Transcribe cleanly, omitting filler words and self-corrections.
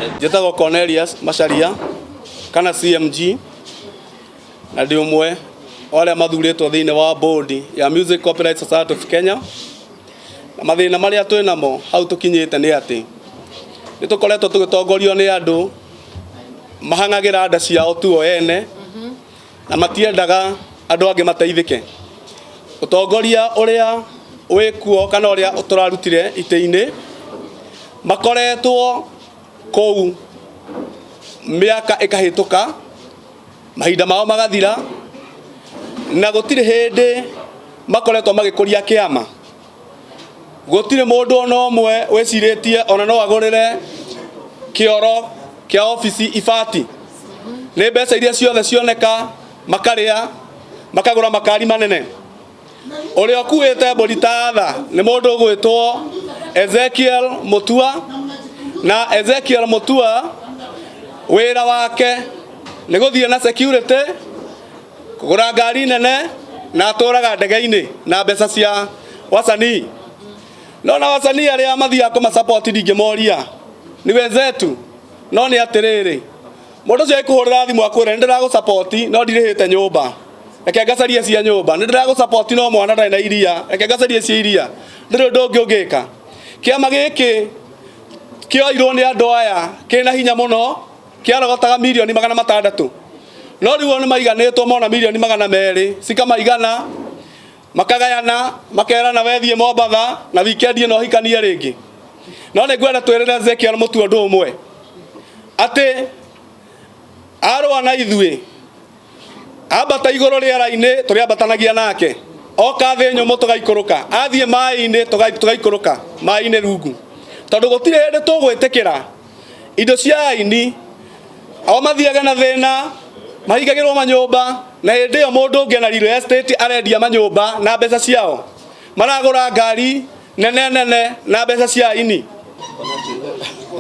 Njĩtagwo Cornelius Macharia kana CMG na ndĩ ũmwe wa arĩa mathurĩtwo thĩinĩ wa board ya Music Copyright Society of Kenya. Na mathĩna marĩa twĩ namo hau tũkinyĩte nĩ atĩ nĩ tũkoretwo tũgĩtongorio nĩ andũ mahang'agĩra nda ciao tu o ene na matiendaga andũ angĩ mateithĩke. Ũtongoria ũrĩa wĩkuo kana ũrĩa tũrarutire itĩ-inĩ makoretwo kũu mĩaka ĩkahĩtũka, mahinda mao magathira, na gũtirĩ hĩndĩ makoretwo magĩkũria kĩama. Gũtirĩ mũndũ ona ũmwe wĩcirĩtie ona no agũrĩre kĩoro kĩa obici ibati. Nĩ mbeca iria ciothe cioneka makarĩa, makagũra makari manene. Ũrĩa ũkuĩte mbũri ta tha nĩ mũndũ ũgwĩtwo Ezekiel Mutua, na Ezekiel Mutua wĩra wake nĩ gũthiĩ na security, kũgũra ngari nene, na atũraga ndege-inĩ na mbeca cia wasanii. No na wasanii arĩa mathiaga kũmasupport ndingĩmoria, nĩ wenzetu, no nĩ atĩrĩrĩ, mũndũ ũcio agĩkũhũrĩra thimũ akwĩre nĩ ndĩragũ no ndirĩhĩte nyũmba, reke ngacarie cia nyũmba, nĩ ndĩragũ no mwana ndarĩ na iria, reke ngacarie cia iria, ndĩrĩ ũndũ ũngĩ ũngĩka. Kĩama gĩkĩ kĩoirwo nĩ andũ aya kĩna hinya mũno, kĩarogotaga mirioni 600, no rĩu o nĩ maiganĩtwo mona mirioni 200 cikamaigana, makagayana, makerana wethiĩ Mombatha na weekend ĩno ũhikanie rĩngĩ. No nĩ ngwenda twĩrĩre Ezekiel Mutua ũndũ ũmwe, atĩ arũa na ithuĩ, ambata igũrũ rĩera-inĩ tũrĩambatanagia nake, oka thĩ nyũmũ tũgaikũrũka, athiĩ maĩ-inĩ tũgaikũrũka maĩ-inĩ rungu, tondũ gũtirĩ hĩndĩ tũgwĩtĩkĩra indo cia aini o mathiage na thĩna, mahingagĩrwo manyũmba, na hĩndĩ ĩyo mũndũ ũngĩ na real estate arendia manyũmba na mbeca ciao, maragũra ngari nene nene na mbeca cia aini.